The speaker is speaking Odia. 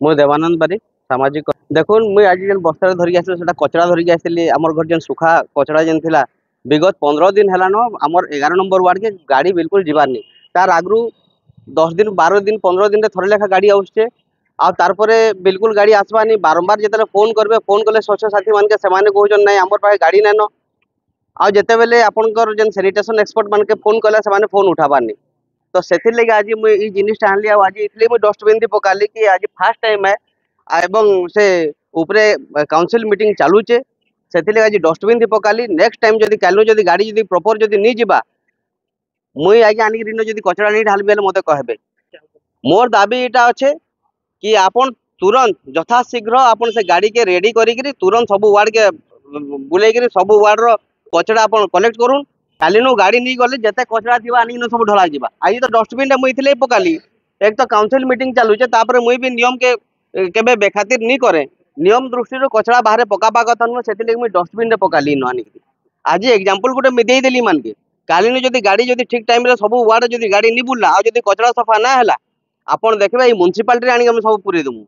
ମୁଁ ଦେବାନନ୍ଦ ବାରିକ, ସାମାଜିକ। ଦେଖୁନ୍, ମୁଇଁ ଆଜି ଯେନ୍ ବସ୍ତାରେ ଧରିକି ଆସିଲି, ସେଟା କଚରା ଧରିକି ଆସିଲି। ଆମର ଘର ଯେନ୍ ଶୁଖା କଚରା ଯେନ୍ ଥିଲା, ବିଗତ 15 ଦିନ ହେଲାନ ଆମର 11 ନମ୍ବର ୱାର୍ଡକେ ଗାଡ଼ି ବିଲକୁଲ ଯିବାରନି। ତାର ଆଗରୁ 10 ଦିନ, 12 ଦିନ, 15 ଦିନରେ ଥରେ ଲେଖା ଗାଡ଼ି ଆସୁଛେ, ଆଉ ତାରପରେ ବିଲକୁଲ ଗାଡ଼ି ଆସବାନି। ବାରମ୍ବାର ଯେତେବେଳେ ଫୋନ କରିବେ, ଫୋନ କଲେ ସ୍ୱଚ୍ଛ ସାଥୀ ମାନକେ, ସେମାନେ କହୁଛନ୍ ନାଇଁ, ଆମର ପାଖେ ଗାଡ଼ି ନାଇନ। ଆଉ ଯେତେବେଲେ ଆପଣଙ୍କର ଯେନ୍ ସାନିଟେସନ ଏକ୍ସପର୍ଟ ମାନକେ ଫୋନ କଲେ, ସେମାନେ ଫୋନ ଉଠାବାରନି। ତ ସେଥିର୍ଲାଗି ଆଜି ମୁଇଁ ଏଇ ଜିନିଷଟା ଆଣିଲି, ଆଉ ଆଜି ଏଥିଲାଗି ମୁଇଁ ଡଷ୍ଟବିନ୍ ଥି ପକାଲି କି ଆଜି ଫାର୍ଷ୍ଟ ଟାଇମ୍ ଏ ଏବଂ ସେ ଉପରେ କାଉନସିଲ ମିଟିଂ ଚାଲୁଛେ, ସେଥିଲାଗି ଆଜି ଡଷ୍ଟବିନ୍ ଥି ପକାଲି। ନେକ୍ସଟ ଟାଇମ୍ ଯଦି କାଲୁ ଯଦି ଗାଡ଼ି ଯଦି ପ୍ରପର ଯଦି ନି ଯିବା, ମୁଇଁ ଆଜ୍ଞା ଆଣିକିରି ଇନ ଯଦି କଚରା ନେଇ ଢାଲବି ହେଲେ ମତେ କହିବେ। ମୋର ଦାବି ଏଇଟା ଅଛେ କି ଆପଣ ତୁରନ୍ତ ଯଥାଶୀଘ୍ର ଆପଣ ସେ ଗାଡ଼ିକେ ରେଡି କରିକିରି ତୁରନ୍ତ ସବୁ ୱାର୍ଡକେ ବୁଲେଇକିରି ସବୁ ୱାର୍ଡର କଚରା ଆପଣ କଲେକ୍ଟ କରୁନ୍। କାଲିନୁ ଗାଡ଼ି ନେଇ ଗଲେ ଯେତେ କଚରା ଥିବା ଆଣିକିନି ସବୁ ଢଳା ଯିବା। ଆଜି ତ ଡଷ୍ଟବିନ୍ ଟା ମୁଇଁ ଏଥିଲାଗି ପକାଲି, ଏକ ତ କାଉନସିଲ ମିଟିଂ ଚାଲୁଛେ, ତାପରେ ମୁଇଁ ବି ନିୟମ କେ କେବେ ବେଖାତିର ନି କରେ। ନିୟମ ଦୃଷ୍ଟିରୁ କଚରା ବାହାରେ ପକାବା କଥା ନୁହେଁ, ସେଥିଲାଗି ମୁଇଁ ଡଷ୍ଟବିନ୍ ରେ ପକାଲି ଇନ ଆଣିକିରି। ଆଜି ଏକ୍ଜାମ୍ପଲ ଗୋଟେ ମୁଇଁ ଦେଇଦେଲି ମାନକେ। କାଲିନୁ ଯଦି ଗାଡ଼ି ଯଦି ଠିକ ଟାଇମରେ ସବୁ ୱାର୍ଡ ଯଦି ଗାଡ଼ି ନି ବୁଲଲା, ଆଉ ଯଦି କଚରା ସଫା ନା ହେଲା, ଆପଣ ଦେଖିବେ ଏଇ ମ୍ୟୁନିସିପାଲିଟିରେ ଆଣିକି ଆମେ ସବୁ ପୁରେଇ ଦମୁ।